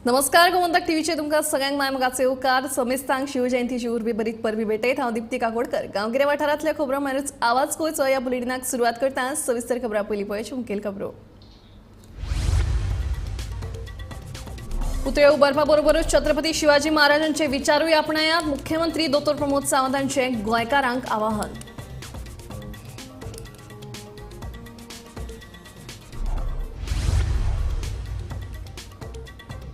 नमस्कार, गोमंतक टीव्हीचे तुमकां सगळ्यांक माय मोगाचे उपकार. समेस्तांक शिवजयंतीची उर्बी बरीत परबी भेटयत. हांव दीप्ती काकोडकर. गांवगिऱ्या वाठारांतल्या खबरो म्हणल्यारूच आवाज गोंयचो ह्या बुलेटिनाक सुरवात करता. सविस्तर खबरां पयलीं पळय मुखेल खबरो. पुतळे उबारपा बरोबरच छत्रपती शिवाजी महाराजांचे विचारूय आपणायात. मुख्यमंत्री दोतोर प्रमोद सावंत हांचे गोंयकारांक आवाहन.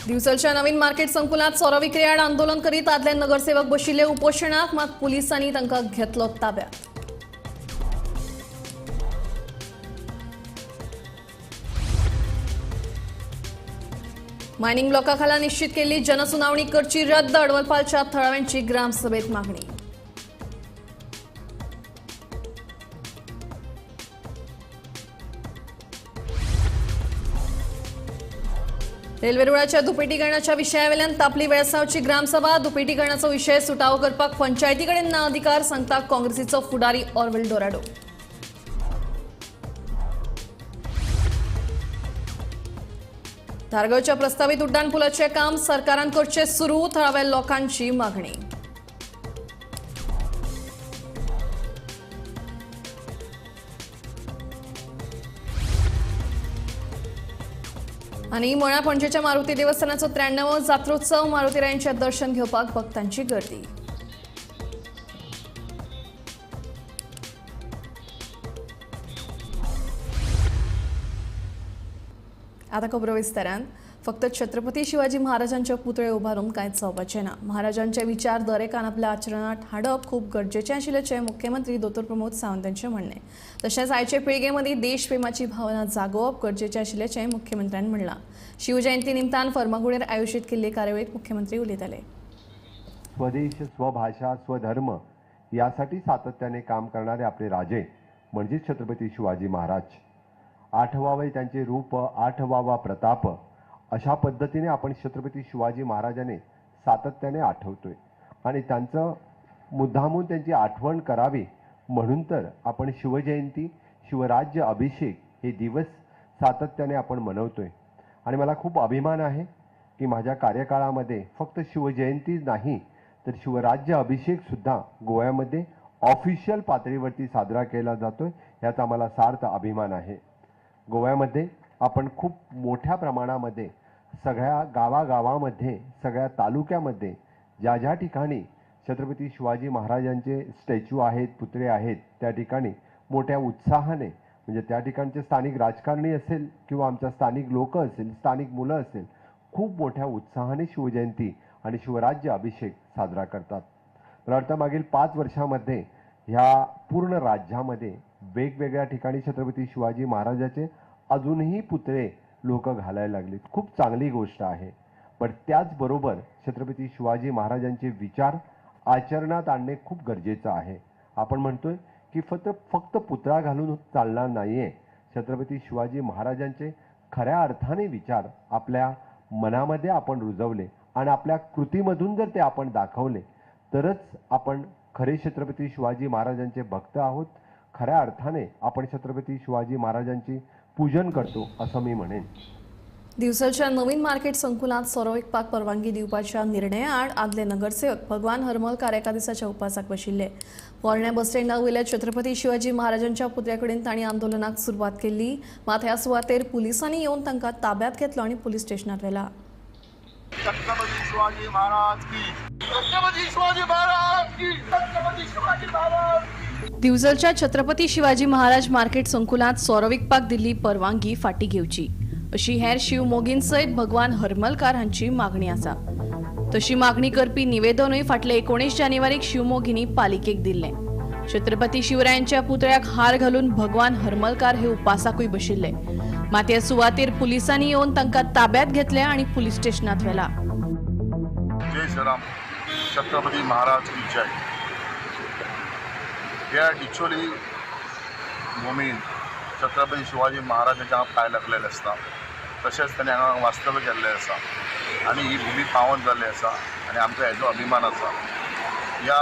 दिवचलच्या नवीन मार्केट संकुलात सोरो विक्री आड आंदोलन करीत आदले नगरसेवक बशिल्ले उपोशणाक, मात पुलिसांनी तांकां घेतलो ताब्यात. मायनिंग ब्लॉकाखाला निश्चित केल्ली जनसुनावणी करची रद्द. अडवलपालच्या थळाव्यांची ग्रामसभेत मागणी. रेल्वे रुळाच्या दुपेटीकरणाच्या विशयावेल्यान तापली वेळसावची ग्रामसभा. दुपेटीकरणाचो विशय सुटावो करपाक पंचायती कडेन ना अधिकार, सांगता काँग्रेसीचो फुडारी ऑर्विल डोराडो. धारगळच्या प्रस्तावित उड्डाण पुलाचे काम सरकारान करचे सुरू. थळाव्या लोकांची मागणी. आणि मळा पणजेच्या मारुती देवस्थानाचो 93वो जात्रोत्सव. मारुतीरायांचे दर्शन घेवपाक भक्तांची गर्दी. आता खबरो विस्तारान. फक्त छत्रपती शिवाजी महाराजांचे पुतळे उबारून कांयच जावपाचें ना. महाराजांचे विचार दरेकान आपल्या आचरणांत हाडप खूब गरजेचें आशिल्ल्याचें मुख्यमंत्री दोतोर प्रमोद सावंत हांचें म्हणणें. तशेंच आयचे पिळगे मदीं देशप्रेमाची भावना जागोवप गरजेचें आशिल्ल्याचें मुख्यमंत्र्यान म्हणलां. शिवजयंती निमतान फर्मागुडयेर आयोजीत केल्ले कार्यावळींत मुख्यमंत्री उलयताले. स्वदेश, स्वभाषा, स्वधर्म यासाठी सातत्याने काम करणारे आपले राजे म्हणजे छत्रपती शिवाजी महाराज. आठवावे त्यांचे रूप, आठवावा प्रताप, अशा पद्धतीने आपण छत्रपती शिवाजी महाराजांनी सातत्याने आठवतोय आणि त्यांचं मुद्दामून त्यांची आठवण करावी म्हणून तर आपण शिवजयंती, शिवराज्य अभिषेक हे दिवस सातत्याने आपण मनवतोय. आणि मला खूप अभिमान आहे की माझ्या कार्यकाळामध्ये फक्त शिवजयंतीच नाही तर शिवराज्य अभिषेकसुद्धा गोव्यामध्ये ऑफिशियल पातळीवरती साजरा केला जातोय, याचा मला सार्थ अभिमान आहे. गोव्यामध्ये आपण खूप मोठ्या प्रमाणामध्ये सगळ्या गावागावामध्ये, सगळ्या तालुक्यामध्ये ज्या ज्या ठिकाणी छत्रपती शिवाजी महाराजांचे स्टॅच्यू आहेत, पुतळे आहेत, त्या ठिकाणी मोठ्या उत्साहाने, म्हणजे त्या ठिकाणचे स्थानिक राजकारणी असेल किंवा आमच्या स्थानिक लोकं असेल, स्थानिक मुलं असेल, खूप मोठ्या उत्साहाने शिवजयंती आणि शिवराज्य अभिषेक साजरा करतात. मला वाटतं मागील 5 वर्षामध्ये ह्या पूर्ण राज्यामध्ये वेगवेगळ्या ठिकाणी छत्रपती शिवाजी महाराजाचे अजूनही पुतळे लोकं घालायला लागलेत. खूप चांगली गोष्ट आहे. पण त्याचबरोबर छत्रपती शिवाजी महाराजांचे विचार आचरणात आणणे खूप गरजेचं आहे. आपण म्हणतोय की फक्त फक्त पुतळा घालून चालणार नाहीये. छत्रपती शिवाजी महाराजांचे खऱ्या अर्थाने विचार आपल्या मनामध्ये आपण रुजवले आणि आपल्या कृतीमधून जर ते आपण दाखवले तरच आपण खरे छत्रपती शिवाजी महाराजांचे भक्त आहोत. खऱ्या अर्थाने आपण छत्रपती शिवाजी महाराजांची पूजन करतो असं मी म्हणेन. दिवचलच्या नवीन मार्केट संकुलात सोरो विकपाक परवानगी दिवपाच्या निर्णयाआड आदले नगरसेवक भगवान हरमलकार एका दिसाच्या उपासाक बशिल्ले. पोरण्या बस स्टँडा वयल्या छत्रपती शिवाजी महाराजांच्या पुतळ्या कडेन तांणी आंदोलनाक सुरवात केल्ली. मात ह्या सुवातेर पुलिसांनी येवन तांकां ताब्यात घेतलो आनी पुलीस स्टेशनार व्हेला. छत्रपती शिवाजी महाराज की, छत्रपती शिवाजी महाराज की, छत्रपती शिवाजी महाराज की. दिवचलच्या छत्रपती शिवाजी महाराज मार्केट संकुलात सोरो विकपाक दिल्ली परवानगी फाटी घेवची अशी हेर शिवमोगीन सयत भगवान हरमलकार हांची मागणी आसा. तशी मागणी करपी निवेदनूय फाटले 19 जानेवारीक शिवमोगींनी पालिकेक दिल्लें. छत्रपती शिवरायांच्या पुतळ्याक हार घालून भगवान हरमलकार हे उपासाकूय बशिल्ले. मात ह्या सुवातेर पुलिसांनी येवन तांकां ताब्यात घेतले आनी पुलीस स्टेशनांत व्हेला. जय श्रीराम, छत्रपती महाराज की जय. ह्या डिचोली भूमीन छत्रपती शिवाजी महाराजांच्या हांगा पांय लागलेले आसता, तशेंच ताणें हांगा वास्तव्य केल्लें आसा आनी ही भूमी पावन जाल्ली आसा आनी आमकां हेजो अभिमान आसा. ह्या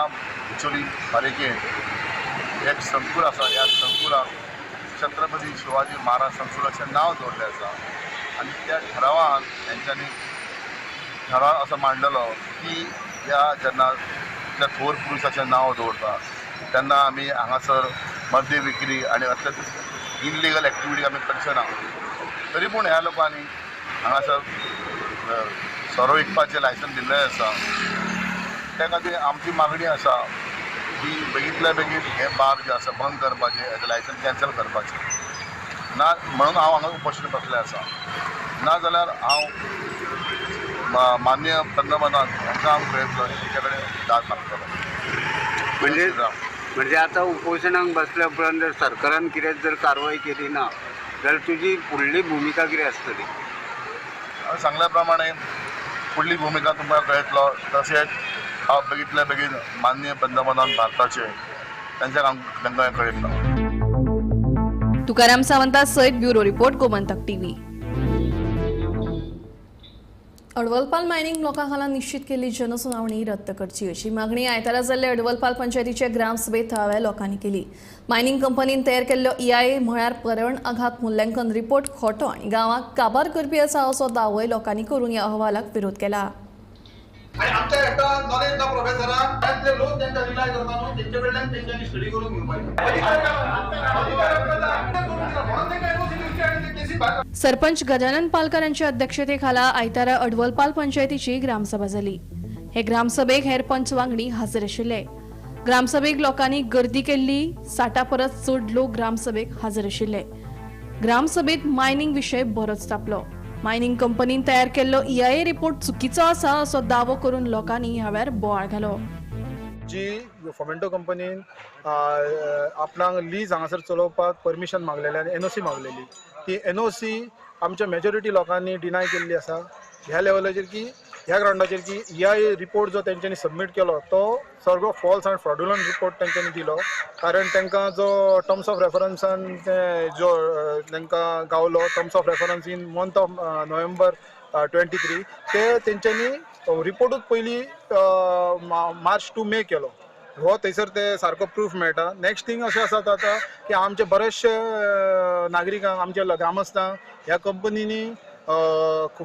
डिचोली पालिकेंत एक संकूल आसा, ह्या संकुलाक छत्रपती शिवाजी महाराज संकुलाचें नांव दवरलें आसा आनी त्या ठरावान तेंच्यांनी ठराव असो मांडलेलो की ह्या जेन्ना त्या थोर पुरुशाचें नांव दवरता तेन्ना आमी हांगासर मद्य विक्री आनी असले इनलिगल एक्टिविटी आमी करचे ना. तरी पूण ह्या लोकांनी हांगासर सोरो विकपाचें लायसन दिल्लें आसा. त्या खातीर आमची मागणी आसा की बेगींतल्या बेगीन हे बार जे आसा बंद करपाचें, हेजें लायसन कॅन्सल करपाचें. ना म्हणून हांव हांगा उपोशण बसलें आसा. ना जाल्यार हांव माननीय पंतप्रधान हांकां हांव मेळटलो, हेंच्या कडेन दाद मागतलो. म्हणजे म्हणजे आतां उपोशणाक बसल्या उपरांत जर सरकारान कितें जर कारवाय केली ना जाल्यार तुजी फुडली भुमिका कितें आसतली? हांवें सांगल्या प्रमाणे फुडली भुमिका तुमकां कळयतलो. तशेंच हांव बेगींतल्या बेगीन माननीय पंतप्रधान भारताचे तांच्या तांकां कळयतलो. तुकाराम सावंता सयत bureau report, Gomantak TV. Advalpal mining लोकां खाला निश्चित केल्ली जनसुनावणी रद्द करची अशी मागणी आयतारा जाल्ले अडवलपाल पंचायतीचे ग्रामसभेत थळाव्या लोकांनी केली. मायनिंग कंपनीन तयार केल्लो EIA म्हळ्यार पर्यावरण आघात मूल्यांकन रिपोर्ट खोटो आनी गांवाक काबार करपी आसा असो दावोय लोकांनी करून ह्या अहवालाक विरोध केला. आणि आमच्या एका नॉलेज ना प्रोफेसरान त्यातले लोक त्यांना रिलाय करता न्हू, तेंचे कडल्यान तेंच्यांनी स्टडी करून घेवपाक. सरपंच गजानन पालकर यांच्या अध्यक्षतेखाला आयतारा अडवलपाल पंचायतीची ग्रामसभा जाली. हे ग्रामसभेक हेर पंच वांगडी हजर आशिल्ले. ग्रामसभेक लोकांनी गर्दी केल्ली. 60 परस चड लोक ग्रामसभेक हजर आशिल्ले. ग्रामसभेत मायनिंग विशय बरोच तापलो. मायनिंग कंपनीन तयार केल्लो EIA report चुकीचो आसा असो दावो करून लोकांनी ह्या वेळार बोवाळ घालो. जी फोमेंटो कंपनीन आपणाक लीज हांगासर चलोवपाक परमिशन मागलेलें आनी NOC मागलेली, ती NOC आमच्या मेजॉरिटी लोकांनी डिनाय केल्ली आसा. ह्या लेवलाचेर की ह्या ग्रावंडाचेर की EIA report जो तेंच्यांनी सबमीट केलो तो सगळो फॉल्स आनी फ्रॉड्युलंट रिपोर्ट तेंच्यांनी दिलो. कारण तांकां जो टर्म्स ऑफ रेफरन्सान जो तांकां गावलो terms of reference in month of November 23, ते तेंच्यांनी रिपोर्टूच पयलीं मार्च टू मे केलो. हो थंयसर ते सारको प्रूफ मेळटा. नेक्स्ट थींग अशें आसा आतां की आमचे बरेचशे नागरिकांक, आमच्या ग्रामस्थांक ह्या कंपनींनी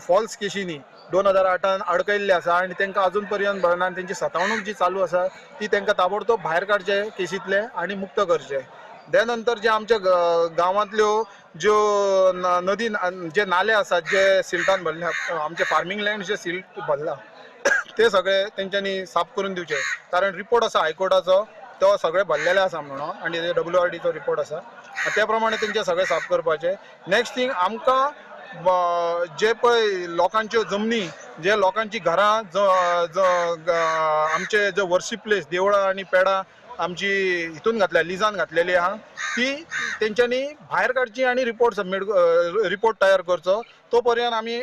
फॉल्स केशींनी 2008 अडकयल्ले आसा आनी तांकां अजून पर्यंत भरना आनी तेंची सतावणूक जी चालू आसा ती तांकां ताबडतोब भायर काडचे केशींतले आनी मुक्त करचे. त्या नंतर जे आमच्या गांवांतल्यो ज्यो नदी जे नाले आसात जे सिल्टान भरल्या, आमचे फार्मींग लँड जे सिल्ट भरला ते सगळे तेंच्यांनी साफ करून दिवचे. कारण रिपोर्ट आसा हायकोर्टाचो, तो सगळे भरलेले आसा म्हणून, आनी WRDचो रिपोर्ट आसा त्या प्रमाणे तेंचे सगळे साफ करपाचे. नेक्स्ट थींग, आमकां जे पळय लोकांच्यो जमनी, जे लोकांची घरां, आमचे जे वर्शीप प्लेस देवळां आनी पेडां आमची हितून घातल्या, लिजान घातलेली आहा, ती तेंच्यांनी भायर काडची आनी रिपोर्ट सबमीट रिपोर्ट तयार करचो. तो पर्यंत आमी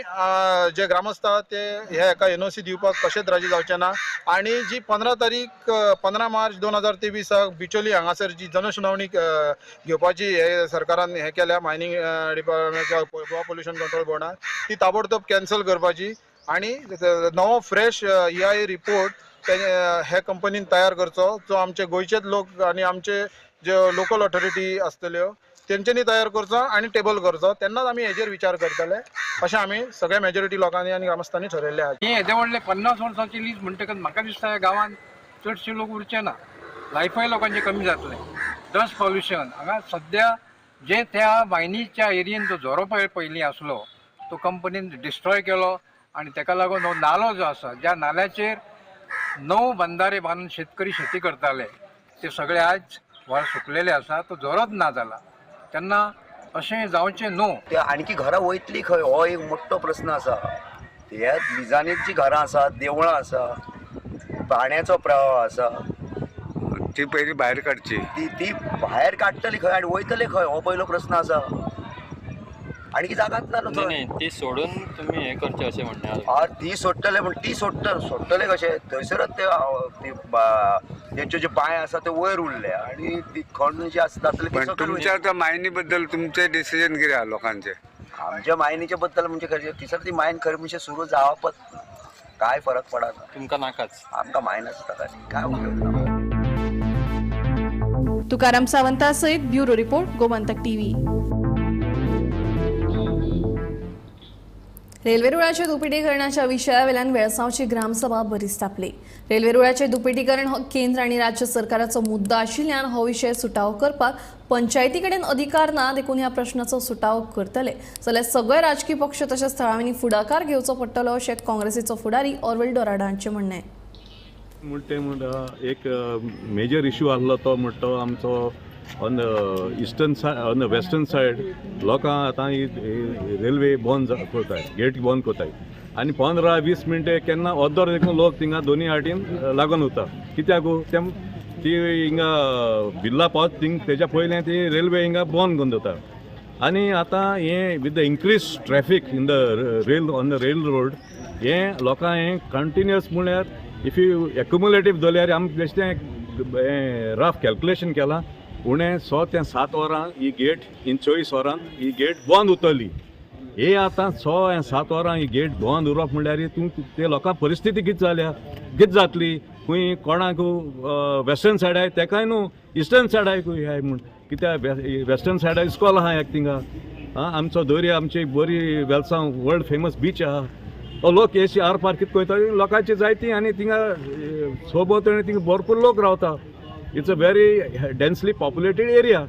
जे ग्रामस्थ आहा ते हे हेका NOC दिवपाक कशेंच राजी जावचे ना. आनी जी 15 तारीख 15 मार्च 2023 बिचोली हांगासर जी जनसुनावणी घेवपाची हे सरकारान हे केल्या mining department Goa pollution control बोर्डान, ती ताबडतोब कॅन्सल करपाची आनी नवो फ्रेश EIA report हे कंपनीन तयार करचो, जो आमचे गोंयचेच लोक आनी आमचे जे लोकल ऑथॉरिटी आसतल्यो तेंच्यांनी तयार करचो आनी टेबल करचो. तेन्नाच आमी हेजेर विचार करतले अशें आमी सगळ्या मेजॉरिटी लोकांनी आनी ग्रामस्थांनी ठरयल्लें आसा. हे येदे व्हडले 50 वर्सांची लीज म्हणटकच म्हाका दिसता ह्या गांवांत चडशे लोक उरचे ना, लायफय लोकांचें कमी जातलें. डस्ट पॉल्युशन हांगा सद्या जे त्या मायनीच्या एरियेन जो झरो पळय पयलीं आसलो तो कंपनीन डिस्ट्रॉय केलो आनी तेका लागून हो नालो जो आसा, ज्या नाल्याचेर 9 बंधारे बांदून शेतकरी शेती करताले ते सगळे आज व्हाळ सुकलेले आसा, तो झरोच ना जाला. तेन्ना अशें जावचें न्हू. ते आणखी घरां वयतली खंय हो एक मोठो प्रस्न आसा. ह्या लिजांनी जी घरां आसा, देवळां आसा, पाण्याचो प्रवाह आसा, ती पयलीं भायर काडची. ती भायर काडटली खंय आनी वयतले खंय हो पयलो प्रस्न आसा. आणखी जागाच ना न्हू थंय. ती सोडून तुमी हें करचें अशें म्हणणें. ती सोडटले पूण ती सोडटले कशें? थंयसरच ते तेंच्यो जे बांय आसा ते वयर उरले आनी ती खण जी आसा जातली. पण तुमच्या आतां मायनी बद्दल तुमचें डिसिजन कितें आहा लोकांचें? आमच्या मायनीचे बद्दल म्हणजे खरें थंयसर ती मायन खरें म्हणजे सुरू जावपच काय फरक पडना. तुमकां नाकाच, आमकां मायन आसता काय उपयोग ना. तुकाराम सावंता सयत bureau report, Gomantak TV. Railway रुळाचे दुपेटीकरणाच्या विशयावेल्यान वेळसांवची ग्रामसभा बरीच तापली. रेल्वे रुळाचे दुपेटीकरण हो केंद्र आनी राज्य सरकाराचो मुद्दो आशिल्ल्यान हो विशय सुटावो करपाक पंचायती कडेन अधिकार ना, देखून ह्या प्रश्नाचो सुटावो करतले जाल्यार सगळे राजकीय पक्ष तशेंच थळाव्यांनी फुडाकार घेवचो पडटलो अशें काँग्रेसीचो फुडारी ऑर्वेल डोराडो हांचें म्हणणें. म्हणटे म्हणटा एक मेजर इश्यू आसलो तो म्हणटा तो आमचो on the eastern side, on the western side लोकां आतां ही रेल्वे बंद करताय, गेट बंद करताय आनी 15-20 मिनटां केन्ना अर्दर देखून लोक थिंगा दोनी आटीन लागून उरता. कित्याक ते ती हिंगा बिर्ला पावत थिंग तेज्या पयलें ती रेल्वे हिंगा बंद करून दवरता. आनी आतां हें with the increase traffic in the rail on the rail road हें लोकां हें कंटिन्युअस म्हळ्यार if you एक्युमुलेटीव धरल्यार आमी बेश्टें हें रफ कॅल्कुलेशन केलां उणें 6 ते 7 वरां ही गेट इन 24 वरां ही गेट बंद उरतली. हे आतां 6 ते 7 वरां ही गेट बंद उरप म्हणल्यार तूं ते लोकां परिस्थिती कितें जाल्या, कितें जातली, खंय कोणाक वेस्टर्न सायडाक तेकाय न्हू इस्टर्न सायडाकूय हाय म्हूण कित्याक वेस्टर्न सायडाक इस्कॉल आहा एक थिंगा, आमचो दर्या आमची बरी वेलसांव वर्ल्ड फेमस बीच आहा. तो लोक एशी आर पार कितें कोयता लोकांची जायती आनी थिंगा सोबत थिंगा भरपूर लोक रावता. It's a very densely populated area.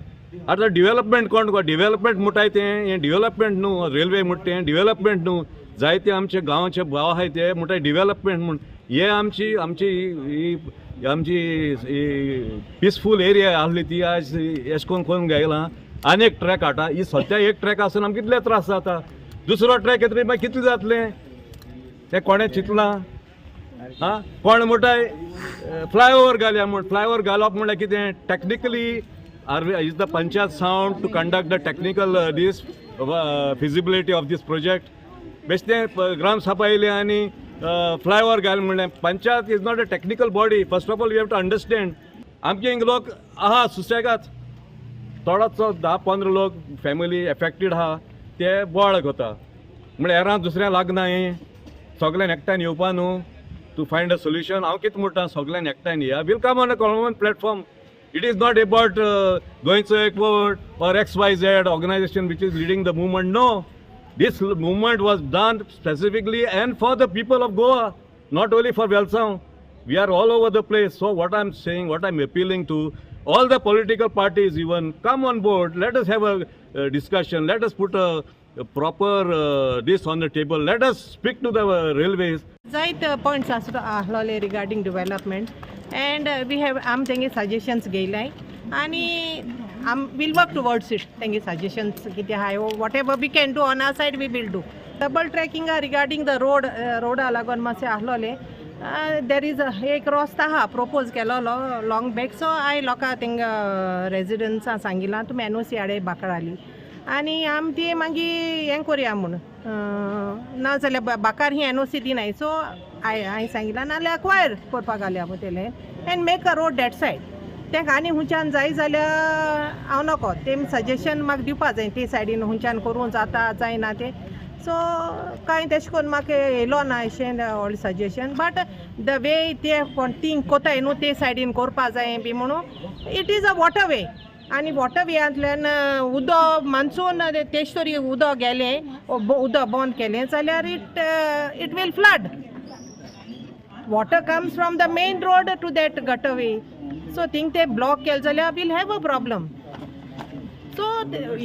आतां डिवेलपमेंट कोण डिवेलपमेंट म्हणटाय तें हें डिवेलपमेंट न्हू, रेल्वे म्हणटा तें डिवेलपमेंट न्हू, जायते आमचे गांवचे भाव आहाय ते म्हणटाय डिवेलपमेंट म्हूण. हे आमची आमची ही आमची पिसफूल एरिया आसली ती आज एश कोन कोन गायला. आनी एक ट्रॅक हाडटा, ही सद्या एक ट्रॅक आसून आमकां कितले त्रास जाता, दुसरो ट्रॅक येतली मागीर कितले जातलें तें कोणें चिंतलां. आं कोण म्हणटाय फ्लायओवर घालया म्हूण, फ्लायओवर घालप म्हणल्यार कितें technically are is the panchayat sound to conduct the technical this feasibility of this project. बेश्टें ग्रामसभा येयली आनी फ्लायओवर घाल म्हणलें. Panchayat is not a technical body. First of all you have to understand. आमचे हिंग लोक आहा सुसेगात, थोडोचो 10-15 लोक फॅमिली एफेक्टेड आहा ते बोवाळ करता म्हणल्यार हेरां दुसऱ्यां लागना हें सगळ्यान एकठांय येवपा न्हू टू फायंड अ सोल्युशन. हांव कितें म्हणटा सगळ्यान एकठांय या, we'll come on a common platform. It is not about गोंयचो Ekvott or XYZ organization which is leading the movement. No, this movement was done specifically and for the people of Goa, not only for Velsao. We are all over the place. So what I am saying, what I am appealing to all the political parties even, come on board, let us have a discussion, let us put a proper this on the table, let us speak to the railways. जायत points आसलोले regarding development and we have आम तेंगे suggestions घेयलाय आनी आम will work towards it. तेंगे suggestions कितें आहाय whatever we can do on our side we will do. Double ट्रॅकिंगा regarding the road, रोडा लागून मातशें आसलोले there is एक रस्तो आहा प्रोपोज केलोलो लॉंग बॅक. सो हांवें लोकां तेंगा रेजिडंट्सां सांगिलां तुमी एनओसी हाडे बाकड हाडली आनी आम ती मागीर हें करुया म्हूण, ना जाल्यार बाकार ही एनओसी दिनाय. सो हांवें सांगिलां नाल्यार अक्वायर करपाक घालया तेलें and make a road that side. तेंका आनी हुंच्यान जाय जाल्यार हांव नको तें सजेशन म्हाका दिवपा जाय ते सायडीन हुंच्यान करूं जाता जायना तें. सो कांय तेशें करून म्हाका येयलो ना अशें व्हडलें सजेशन, बट the वे ते कोण थिंक कोताय न्हू ते सायडीन करपा जाय बी म्हणून it is a water way आनी वॉटर वेयांतल्यान उदक मानसून तेश तरी उदक गेलें, उदक बंद केलें जाल्यार it it will flood. Water comes from the main road to that gutter way. So think ते ब्लॉक केलें जाल्यार we'll have a problem. So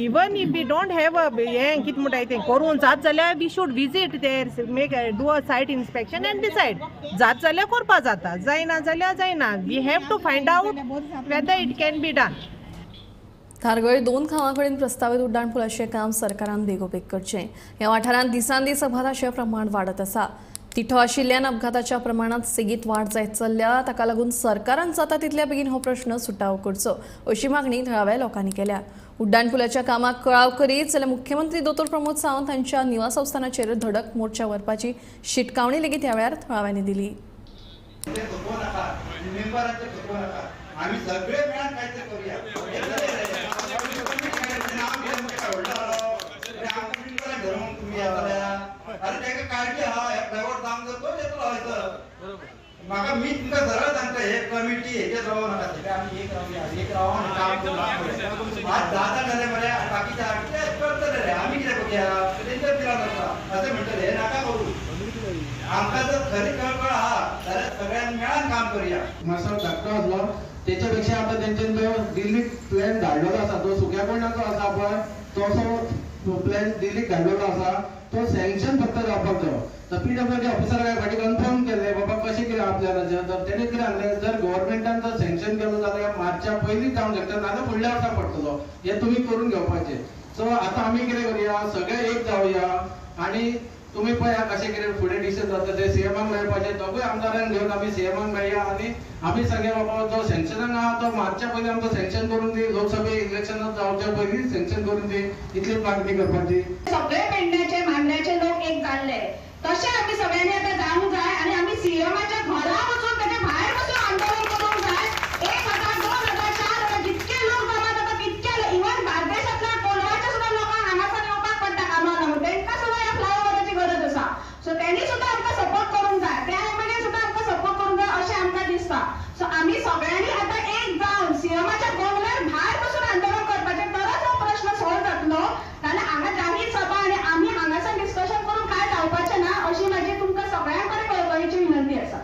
even if we don't have a हें कितें म्हणटाय तें करूंक जात जाल्यार we should visit there, make do a site inspection and decide. जात जाल्यार करपा जाता, जायना जाल्यार जायना. We have to find out whether it can be done. Dhargal 2 खांवां प्रस्तावित उड्डाण पुलाचें काम सरकारान बेगोबेग करचें. ह्या वाठारांत दिसान दीस अपघाताचें प्रमाण वाडत आसा. तिठो आशिल्ल्यान अपघाताच्या प्रमाणांत सेगीत वाड जायत चल्ल्या. ताका लागून सरकारान जाता तितल्या बेगीन हो प्रश्न सुटावो करचो अशी मागणी थळाव्या लोकांनी केल्या. उड्डाण पुलाच्या कामाक कळाव करीत जाल्यार मुख्यमंत्री दोतोर प्रमोद सावंत हांच्या निवासस्थानाचेर धडक मोर्चा व्हरपाची शिटकावणी लेगीत ह्या वेळार थळाव्यांनी दिली. म्हाका मी तुमकां सरळ सांगता, हे कमिटी हेचेच रावो नाका, सगळे आमी एक रावया, एक रावन काम करूं. आज 10 जाण जाले मरे, बाकीचे आठ ते करतले रे, आमी कितें करुया तेंच्या पिरान आसा अशें म्हणटले. हे नाका. खरी कळकळ आहा जाल्यार सगळ्यांनी मेळान काम करुया. मातसो धाकटो आसलो तेच्या पेक्षा आतां तेंच्यानी जो दिल्लीक प्लॅन धाडलेलो आसा तो सुक्यापणाचो आसा पळय तसो प्लॅन दिल्लीक धाडलेलो आसा तो सँक्शन फक्त जावपाक जायो. तर पीडब्ल्यूडी ऑफिसराक फाटीं कन्फर्म केलें बाबा कशें कितें आपल्या तर तेणें कितें सांगलें जर गव्हर्मेंटान जर सँक्शन केलो जाल्यार मार्चा पयलींच जावंक शकता नाजाल्यार फुडल्या वर्सा पडटलो हें तुमी करून घेवपाचें. सो आतां आमी कितें करुया सगळे एक जावया आनी तुमी पळया कशें कितें फुडें डिसिजन जाता ते सीएमाक मेळपाचें. दोगूय आमदारांक घेवन आमी सीएमाक मेळया आनी आमी सांगया बाबा जो सँक्शनाक आहा तो मार्चा पयलीं आमकां सँक्शन करून दी, लोकसभे इलेक्शनाक जावच्या पयलीं सँक्शन करून दी, इतलीच मागणी करपाची. सगळे पेडण्याचे मांद्र्याचे लोक एक जाल्ले तशें आमी सगळ्यांनी आतां जावंक जाय आनी आमी सीएमाच्या घरा वचून ताच्या भायर वचून आंदोलन करूंक जाय. 1000, 2000, 4000 जितके लोक जमा जाता तितके इवन बार्देसांतल्या कोलवाच्या सुद्दां लोकांक हांगासर येवपाक पडटा कामाक लागून, तांकां सुद्दां ह्या फ्लायओवराची गरज आसा. सो त्यांनी सुद्दां आमकां सपोर्ट करूंक जाय, त्या एमएलए सुद्दां आमकां सपोर्ट करूंक जाय अशें आमकां दिसता. सो आमी सगळ्यांनी आतां एक जावन सीएमाच्या बंगल्यार भायर बसून आंदोलन करपाचें तरच हो प्रश्न सॉल्व जातलो. नाजाल्यार हांगा जाहीर सभा आनी आमी हांगासर डिस्कशन करून कांय जावपाचें ना अशी म्हाजी तुमकां सगळ्यां कडेन कळकळीची विनंती आसा.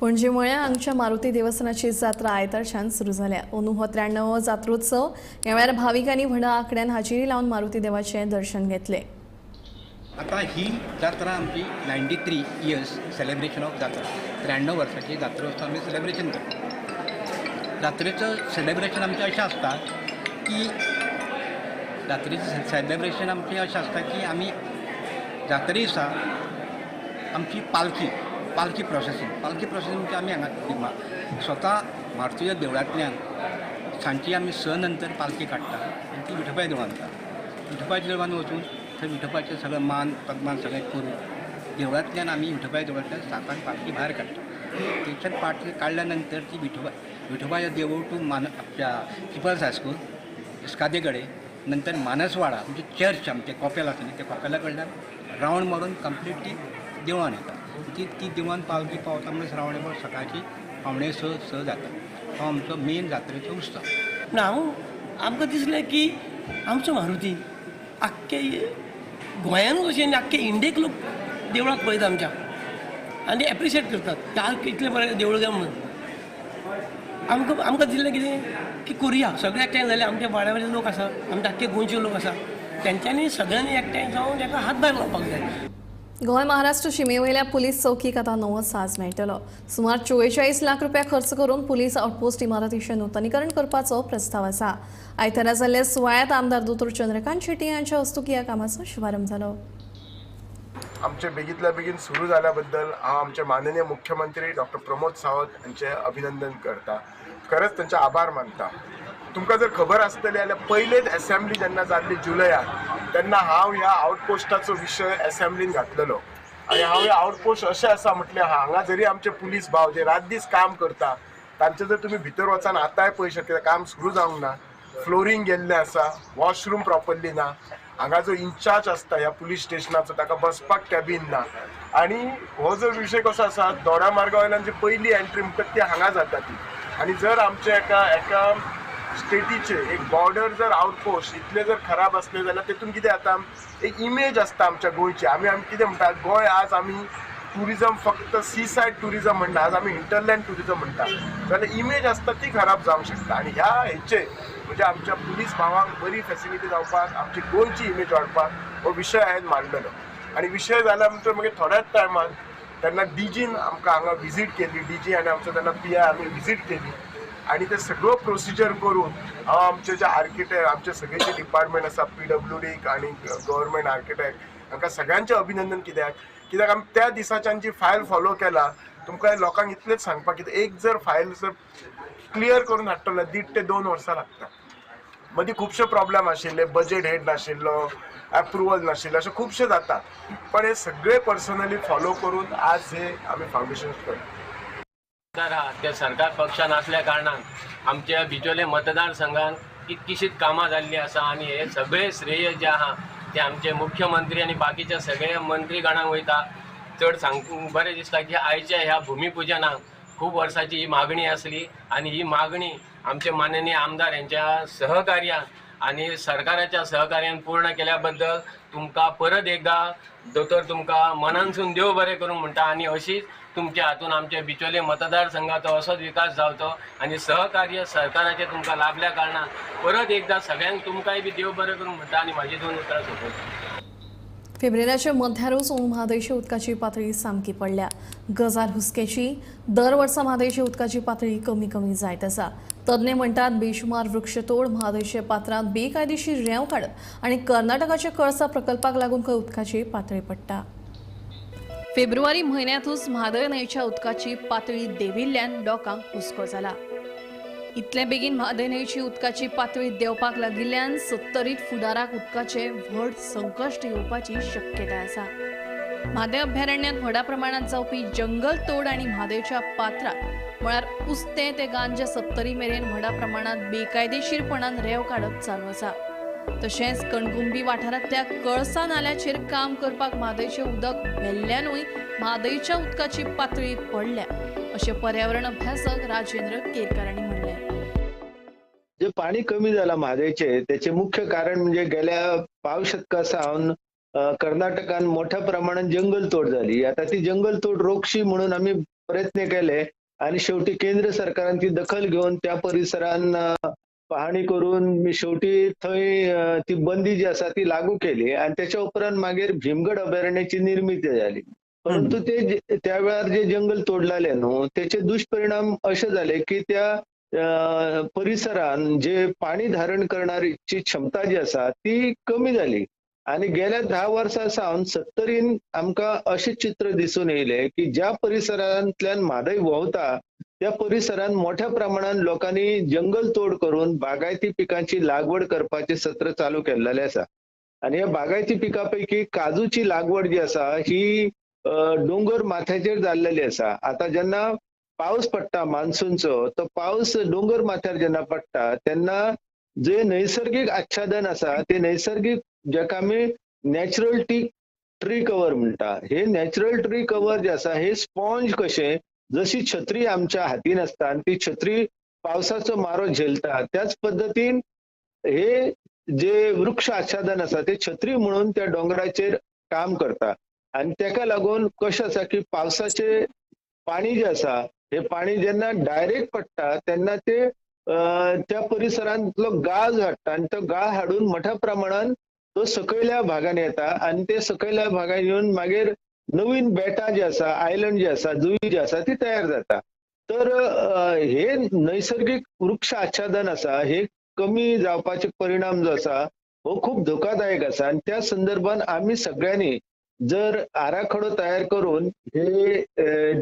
पणजे मळ्या हांगच्या मारुती देवस्थानाची जात्रा आयतारच्यान सुरू जाल्या. अंदू हो 93वो जात्रोत्सव. ह्या वेळार भाविकांनी व्हडा आंकड्यान हाजेरी लावन मारुती देवाचें दर्शन घेतलें. आता ही जात्रा आमची 93 इयर्स सेलिब्रेशन ऑफ जात्रा, 93 वर्साची जात्रोत्सव आमी सेलिब्रेशन करता. जात्रेचं सेलिब्रेशन आमचें अशें आसता की जात्रेचें सेलिब्रेशन आमचें अशें आसता की आमी जात्रे दिसा आमची पालखी पालखी प्रोसेसींग म्हणजे आमी हांगा स्वता मारुतीच्या देवळांतल्यान सांजची आमी 6 नंतर पालखी काडटा आनी ती विठोबाय देवळान वता. विठोबाच्या देवळान वचून थंय विठोबाचें सगळें मान पद्मान सगळें करून देवळांतल्यान आमी विठोबाय देवळांतल्यान 7 पालखी भायर काडटा. थंयच्यान पालखी काडल्या नंतर ती विठोबाच्या देवूळ टू मान आमच्या पिपल्स हायस्कूल इस्कादे कडेन, नंतर मानसवाडा म्हणजे चर्च आमचें कॉपेल आसा न्ही त्या कॉपेला कडल्यान रावंड मारून कंप्लीट ती देवळान येता. ती ती देवळान पालखी पावता म्हणल्यार श्रावण सकाळची 5:45-6 जाता. हो आमचो मेन जात्रेचो उत्सव. ना हांव आमकां दिसलें की आमचो मारुती आख्खे गोंयानूच अशें न्ही आख्खे इंडियेक लोक देवळाक पळयता आमच्या आनी एप्रिशिएट करतात इतलें बरें देवूळ काय म्हणून. आमकां आमकां दिसलें कितें की करुया सगळे एकठांय जाले आमच्या वाड्या वयले लोक आसा, आमचे आख्खे गोंयचे लोक आसा, तेंच्यांनी सगळ्यांनी एकठांय जावन ताका हातभार लावपाक जाय. गोंय महाराष्ट्र शिमेवयल्या पुलीस चौकीक आतां नवो साज मेळटलो. सुमार 44 लाख रुपया खर्च करून पुलीस आउटपोस्ट इमारतीचें नुतनीकरण करपाचो प्रस्ताव आसा. आयतारा जाल्ल्या सुवाळ्यांत आमदार दोतोर चंद्रकांत शेट्टी हांच्या हस्तुकीं ह्या कामाचो शुभारंभ जालो. आमचे बेगीतल्या बेगीन सुरू जाल्या बद्दल हांव आमचे माननीय मुख्यमंत्री डॉक्टर प्रमोद सावंत हांचे अभिनंदन करता, खरेंच तांचे आभार मानता. तुमकां जर खबर आसतली जाल्यार पयलेच एसेंब्ली जेन्ना जाल्ली जुलयात तेन्ना हांव ह्या आउटपोस्टाचो विशय एसेंब्लीन घातलेलो आनी हांव हे आउटपोस्ट अशें आसा म्हटल्यार हांगा जरी आमचे पुलीस भाव जे रात दीस काम करता तांचे जर तुमी भितर वचान आतांय पळय शकता काम सुरू जावंक ना, फ्लोरींग गेल्लें आसा, वॉशरूम प्रॉपरली ना, हांगा जो इन्चार्ज आसता ह्या पुलीस स्टेशनाचो ताका बसपाक कॅबीन ना. आनी हो जो विशय कसो आसा दोडा मार्गा वयल्यान जी पयली एंट्री म्हणटात ती हांगा जाता ती, आनी जर आमच्या एका एका स्टेटीचे एक बॉर्डर जर आउटपोस्ट इतले जर खराब आसले जाल्यार तेतून कितें जाता एक इमेज आसता आमच्या गोंयची. आमी आमी कितें म्हणटा गोंय आज आमी ट्युरिजम फक्त सी सायड ट्युरिजम म्हणटा, आज आमी हिंटरलँड ट्युरिजम म्हणटा, जाल्यार इमेज आसता ती खराब जावंक शकता. आनी ह्या हेचे म्हणजे आमच्या पुलीस भावांक बरी फेसिलिटी जावपाक आमची गोंयची इमेज वाडपाक हो विशय हांवें मांडलेलो. आनी विशय जाल्या नंतर मागीर थोड्याच टायमान तेन्ना डीजीन आमकां हांगा विजीट केली, डीजी आनी आमचो तेन्ना पी I आमी विजीट केली आनी ते सगळो प्रोसिजर करून हांव आमचे जे आर्किटेक्ट आमचे सगळे जे डिपार्टमेंट आसा पीडब्ल्यूडी आनी गव्हर्मेंट आर्किटेक्ट हांकां सगळ्यांचें अभिनंदन. कित्याक कित्याक आमी त्या दिसाच्यान जी फायल फॉलो केला तुमकां लोकांक इतलेंच सांगपाक कितें एक जर फायल जर क्लियर करून हाडटलो 1.5 ते 2 वर्सां लागता. मदीं खुबशे प्रॉब्लेम आशिल्ले, बजेट हेड नाशिल्लो, एप्रुवल नाशिल्लें, अशें खुबशें जाता, पण हे सगळे पर्सनली फॉलो करून आज हे आमी फावंडेशन करता. आहा ते सरकार पक्षान आसल्या कारणान आमच्या बिचोले मतदारसंघान कितकीशीच कामां जाल्लीं आसा आनी हे सगळे श्रेय जे आहा ते आमचे मुख्यमंत्री आनी बाकीच्या सगळ्या मंत्रीगणांक वयता. चड सांगूंक बरें दिसता की आयच्या ह्या भुमिपुजनाक खूब वर्साची ही मागणी आसली आनी ही मागणी आमचे माननीय आमदार यांच्या सहकार्यान आनी सरकाराच्या सहकार्यान पूर्ण केल्या बद्दल तुमकां परत एकदा दोतोर तुमकां मनानसून देव बरें करूंक म्हणटा आनी अशीच तुमच्या हातून आमच्या बिचोले मतदारसंघाचो असोच विकास जावचो आनी सहकार्य सरकाराचें तुमकां लाभल्या कारणान परत एकदा सगळ्यांक तुमकांय बी देव बरें करूंक म्हणटा आनी म्हाजी दोन उतरां सोंपयता. फेब्रेराच्या मध्यारूच म्हादयच्या उदकाची पातळी सामकी पडल्या. गजाल हुस्क्याची. दर वर्सा म्हादयच्या उदकाची पातळी कमी कमी जायत आसा. तज्ञ म्हणटात बेशुमार वृक्षतोड, म्हादयच्या पात्रांत बेकायदेशीर रेंव काडप आनी कर्नाटकाच्या कळसा प्रकल्पाक लागून खंय उदकाची पातळी पडटा. फेब्रुवारी म्हयन्यांतूच म्हादय न्हंयच्या उदकाची पातळी देंविल्ल्यान लोकांक हुस्को जाला. इतले बेगीन म्हादय न्हंयची उदकाची पातळी देंवपाक लागिल्ल्यान सत्तरीत फुडाराक उदकाचे व्हड संकश्ट येवपाची शक्यताय आसा. म्हादय अभयारण्यांत व्हडा प्रमाणांत जावपी जंगल तोड आनी म्हादयच्या पात्रांत म्हळ्यार उस्तें ते गांजे सत्तरी मेरेन व्हडा प्रमाणांत बेकायदेशीरपणान रेंव काडप चालू आसा. तशेंच कणकुंबी वाठारांतल्या कळसा नाल्याचेर काम करपाक म्हादयचें उदक व्हेल्ल्यानूय म्हादयच्या उदकाची पातळी पडल्या अशें पर्यावरण अभ्यासक राजेंद्र केरकर हांणी म्हणलें. जे पाणी कमी जाला म्हादयचे त्याचे मुख्य कारण म्हणजे गेल्या पाव शतका सावन कर्नाटकान मोठ्या प्रमाणात जंगल तोड झाली. आता ती जंगल तोड रोखशी म्हणून आम्ही प्रयत्न केले आणि शेवटी केंद्र सरकारान ती दखल घेवन त्या परिसरान पाहणी करून शेवटी थंय ती बंदी जी आसा ती लागू केली आणि त्याच्या उपरांत मागीर भीमगड अभयारण्याची निर्मिती झाली. परंतु ते त्या वेळार जे जंगल तोडलेले न्हू त्याचे दुष्परिणाम असे झाले की त्या परिसरान जे पाणी धारण करणारीची क्षमता जी आसा ती कमी झाली आणि गेल्या 10 वर्सां सावन सत्तरीन आमकां अशें चित्र दिसून येयलें की ज्या परिसरांतल्यान म्हादय व्हांवता त्या परिसरांत मोठ्या प्रमाणात लोकांनी जंगल तोड करून बागायती पिकांची लागवड करपाचें सत्र चालू केल्लें आसा. आनी ह्या बागायती पिकां पैकी काजूची लागवड जी आसा ही डोंगर माथ्याचेर जाल्लेली आसा. आतां जेन्ना पावस पडटा मान्सूनचो तो पावस डोंगर माथ्यार जेन्ना पडटा तेन्ना जे नैसर्गीक आच्छादन आसा ते नैसर्गीक जेका आमी नॅचरल ट्री कवर म्हणटा, हे नॅचरल ट्री कवर जे आसा हे स्पॉन्ज कशें जशी छत्री आमच्या हातीन आसता आनी ती छत्री पावसाचो मारो झेलता त्याच पद्दतीन हे जे वृक्ष आच्छादन आसा ते छत्री म्हणून त्या डोंगराचेर काम करता. आनी तेका लागून कशें आसा की पावसाचे पाणी जे आसा हे पाणी जेन्ना डायरेक्ट पडटा तेन्ना ते त्या परिसरांतलो गाळ हाडटा आनी तो गाळ हाडून मोठ्या प्रमाणान तो सकयल्या भागान येता आनी ते सकयल्या भागान येवन मागीर नवीन बेटां जी आसा, आयलंड जे आसा, जुई जी आसा ती तयार जाता. तर हे नैसर्गीक वृक्ष आच्छादन आसा हे कमी जावपाचे परिणाम जो आसा हो खूब धोकादायक आसा. आनी त्या संदर्भान आमी सगळ्यांनी जर आराखडो तयार करून हे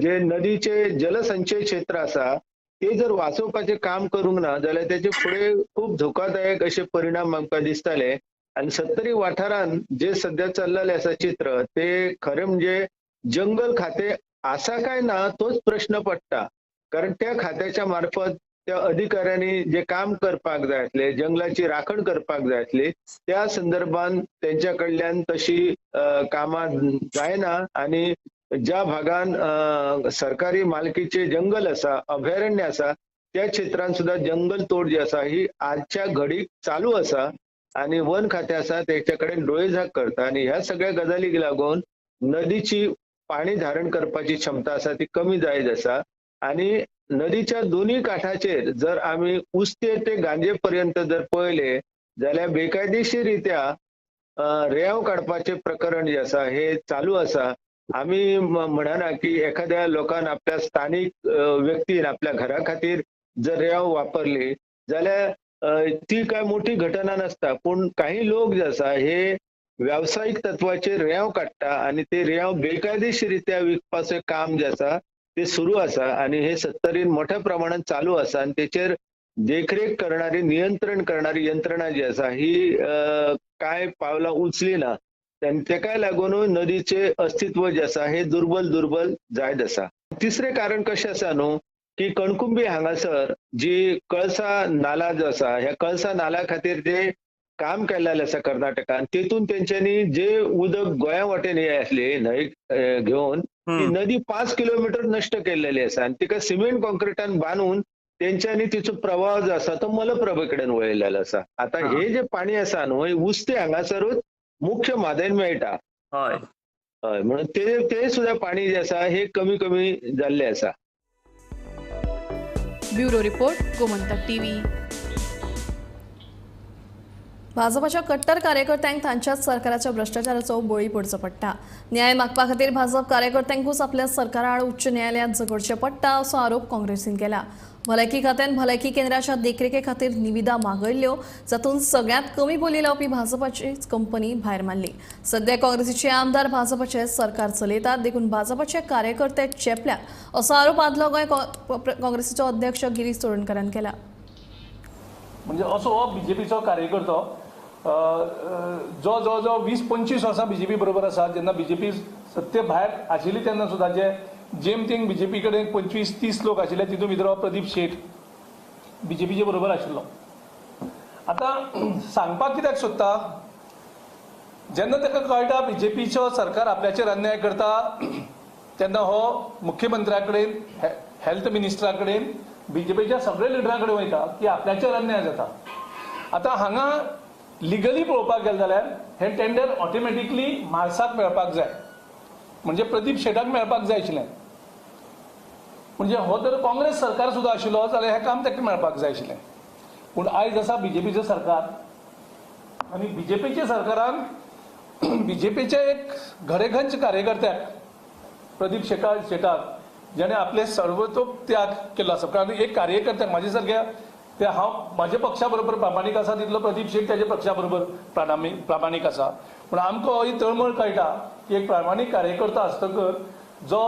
जे नदीचे जलसंचय क्षेत्र आसा ते जर वाचोवपाचें काम करूंक ना जाल्यार तेचे फुडें खूब धोकादायक अशे परिणाम आमकां दिसताले. आनी सत्तरी वाठारान जे सद्या चल्लेलें आसा चित्र ते खरें म्हणजे जंगल खातें आसा काय ना तोच प्रश्न पडटा. कारण त्या खात्याच्या मार्फत त्या अधिकाऱ्यांनी जे काम करपाक जाय आसलें, जंगलाची राखण करपाक जाय आसली, त्या संदर्भान तेंच्या कडल्यान तशी कामां जायना. आनी ज्या भागान सरकारी मालकीचे जंगल आसा, अभयारण्य आसा, त्या क्षेत्रान सुद्दां जंगल तोड जी आसा ही आजच्या घडीक चालू आसा आनी वन खातें आसा तेच्या कडेन डोळेझाक करता. आनी ह्या सगळ्या गजालीक लागून नदीची पाणी धारण करपाची क्षमता आसा ती कमी जायत आसा. आनी नदीच्या दोनूय काठाचेर जर आमी उस्ते ते गांजे पर्यंत जर पळयले जाल्यार बेकायदेशीर रित्या रेंव काडपाचें प्रकरण जे आसा हे चालू आसा. आमी म्हणना की एखाद्या लोकान आपल्या स्थानीक व्यक्तीन आपल्या घरा खातीर जर रेंव वापरली जाल्यार ती काय मोठी घटना नासता, पूण काही लोक जे आसा हे व्यावसायीक तत्वाचेर रेंव काडटा आनी ते रेंव बेकायदेशीर रित्या विकपाचें काम जें आसा ते सुरू आसा आनी हे सत्तरीन मोठ्या प्रमाणात चालू आसा. आनी तेचेर देखरेख करणारी, नियंत्रण करणारी यंत्रणा जी आसा ही काय पावलां उचली ना आनी तेकाय लागूनूय नदीचें अस्तित्व जें आसा हे दुर्बल दुर्बल जायत आसा. तिसरें कारण कशें आसा न्हू की कणकुंबी हांगासर जी कळसा नाला जो आसा ह्या कळसा नाला खातीर जे काम केल्लें आसा कर्नाटकान तेतून तेंच्यांनी जे उदक गोंया वाटेन हे आसली न्हंय घेवन ती नदी 5 किलोमिटर नश्ट केल्लेली आसा आनी तिका सिमेंट कॉन्क्रिटान बांदून तेंच्यांनी तिचो प्रवाह जो आसा तो मलप्रभे कडेन वळयलेलो आसा. आतां हे जे पाणी आसा न्हू हे उस्ते हांगासरूच मुख्य म्हादयन मेळटा. हय हय, म्हणून ते सुद्धा पाणी जे आसा हे कमी कमी जाल्ले आसा. Bureau report, Gomantak TV. भाजपाच्या कट्टर कार्यकर्त्यांक तांच्याच सरकाराच्या भ्रष्टाचाराचो बळी पडचो पडटा. न्याय मागपा खातीर भाजप कार्यकर्त्यांकूच आपल्या सरकारा आड उच्च न्यायालयांत झगडचें पडटा असो आरोप काँग्रेसीन केला. भलायकी खात्यान भलायकी केंद्राच्या देखरेखे खातीर निविदा मागयल्ल्यो, जातूंत सगळ्यांत कमी बोली लावपी भाजपाचीच कंपनी भायर मारली. सध्या काँग्रेसीचे आमदार भाजपाचे सरकार चलयतात, देखून भाजपाचे कार्यकर्ते चेपल्यात असो आरोप आदलो गोंय काँग्रेसीचो अध्यक्ष गिरीश चोडणकारान केला. म्हणजे असो हो बीजेपीचो कार्यकर्तो जो जो जो 20-25 वर्सां बीजेपी बरोबर आसा, जेन्ना बीजेपी सत्ते भायर आशिल्ली तेन्ना सुद्दां जे जेम तेंग बीजेपी कडेन 25-30 लोक आशिल्ले तितून भितर हो प्रदीप शेट बीजेपीचे बरोबर आशिल्लो. आतां सांगपाक कित्याक सोदता, जेन्ना ताका कळटा बीजेपीचो सरकार आपल्याचेर अन्याय करता तेन्ना हो मुख्यमंत्र्या कडेन, हेल्थ मिनिस्टरा कडेन, बीजेपीच्या सगळे लिडरां कडेन वयता की आपल्याचेर अन्याय जाता. आतां हांगा लिगली पळोवपाक गेले जाल्यार हें टेंडर ऑटोमॅटिकली मार्साक मेळपाक जाय, म्हणजे प्रदीप शेटाक मेळपाक जाय आशिल्लें. म्हणजे हो जर काँग्रेस सरकार सुद्दां आशिल्लो जाल्यार हें काम ताका मेळपाक जाय आशिल्लें. पूण आयज आसा बीजेपीचें सरकार आनी बीजेपीच्या सरकारान बीजेपीच्या एक घडेघंच कार्यकर्त्याक प्रदीप शेटाक जेणे आपले सर्वतो त्याग केल्लो आसा. कारण एक कार्यकर्त्याक म्हाजे सारक्या ते हांव म्हाज्या पक्षा बरोबर प्रामाणीक आसा तितलो प्रदीप शेट ताज्या पक्षा बरोबर प्रामाणीक आसा. पूण आमकां ही तळमळ कळटा की एक प्रामाणीक कार्यकर्ता आसतकर जो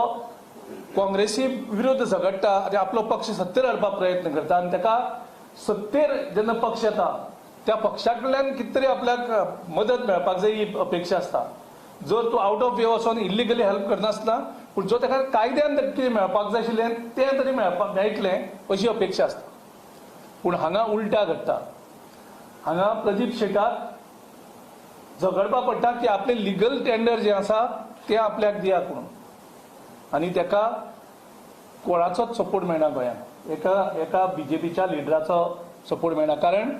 काँग्रेसी विरुद्ध झगडटा आनी आपलो पक्ष सत्तेर हाडपाक प्रयत्न करता आनी ताका सत्तेर जेन्ना पक्ष येता त्या पक्षा कडल्यान कितें तरी आपल्याक मदत मेळपाक जाय ही अपेक्षा आसता. जर तूं आवट ऑफ वे वचोन इल्लिगली हेल्प करनासतना पूण जो ताका कायद्यान कितें मेळपाक जाय आशिल्लें तें तरी मेळटलें अशी अपेक्षा आसता. पूण हांगा उल्टा घडटा. हांगा प्रदीप शेटाक झगडपाक पडटा की आपलें लिगल टेंडर जें आसा तें आपल्याक दियात म्हणून, आनी ताका कोणाचोच सपोर्ट मेळना गोंयांत, एका बीजेपीच्या लिडराचो सपोर्ट मेळना. कारण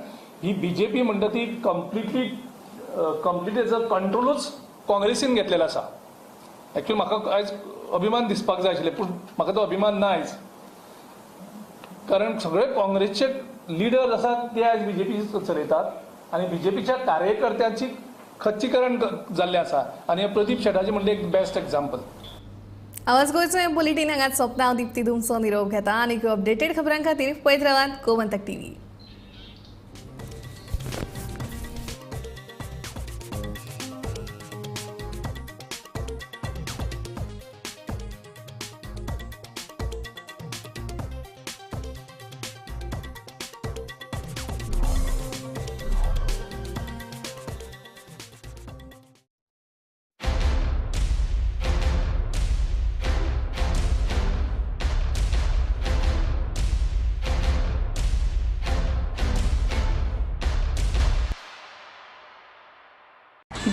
ही बीजेपी म्हणटा ती कंप्लिटली कंट्रोलूच काँग्रेसीन घेतलेलो आसा. एक्चुअली म्हाका आयज अभिमान दिसपाक जाय आशिल्लें पूण म्हाका तो अभिमान ना आयज, कारण सगळे काँग्रेसचे लिडर आसात ते आयज बीजेपी चलयतात आनी बीजेपीच्या कार्यकर्त्यांची खच्चीकरण जाल्लें आसा. आनी प्रदीप शेटाचें म्हणलें एक बेस्ट एग्जाम्पल. आवाज गोंयचो हें बुलेटीन हांगाच सोंपता. हांव दीप्ती तुमचो निरोप घेता आनी अपडेटेड खबरां खातीर पळयत रावात गोमंतक टीव्ही.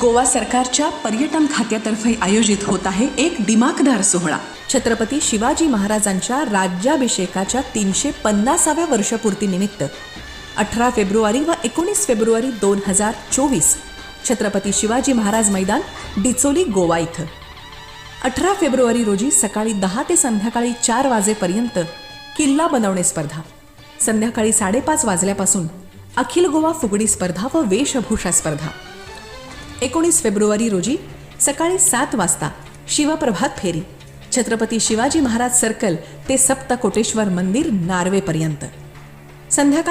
गोवा सरकारच्या पर्यटन खात्यातर्फे आयोजित होत आहे एक दिमाखदार सोहळा. छत्रपती शिवाजी महाराजांच्या राज्याभिषेकाच्या 350व्या वर्षपूर्तीनिमित्त 18 फेब्रुवारी व 19 फेब्रुवारी 2024 छत्रपती शिवाजी महाराज मैदान, डिचोली, गोवा इथं 18 फेब्रुवारी रोजी सकाळी 10 ते संध्याकाळी 4 वाजेपर्यंत किल्ला बनवणे स्पर्धा, संध्याकाळी 5:30 वाजल्यापासून अखिल गोवा फुगडी स्पर्धा व वेशभूषा स्पर्धा. 19 फेब्रुवारी रोजी सकाळी 7 वाजता शिवप्रभात फेरी, छत्रपती शिवाजी महाराज सर्कल ते सप्तकोटेश्वर मंदिर नार्वेपर्यंत. संध्याकाळी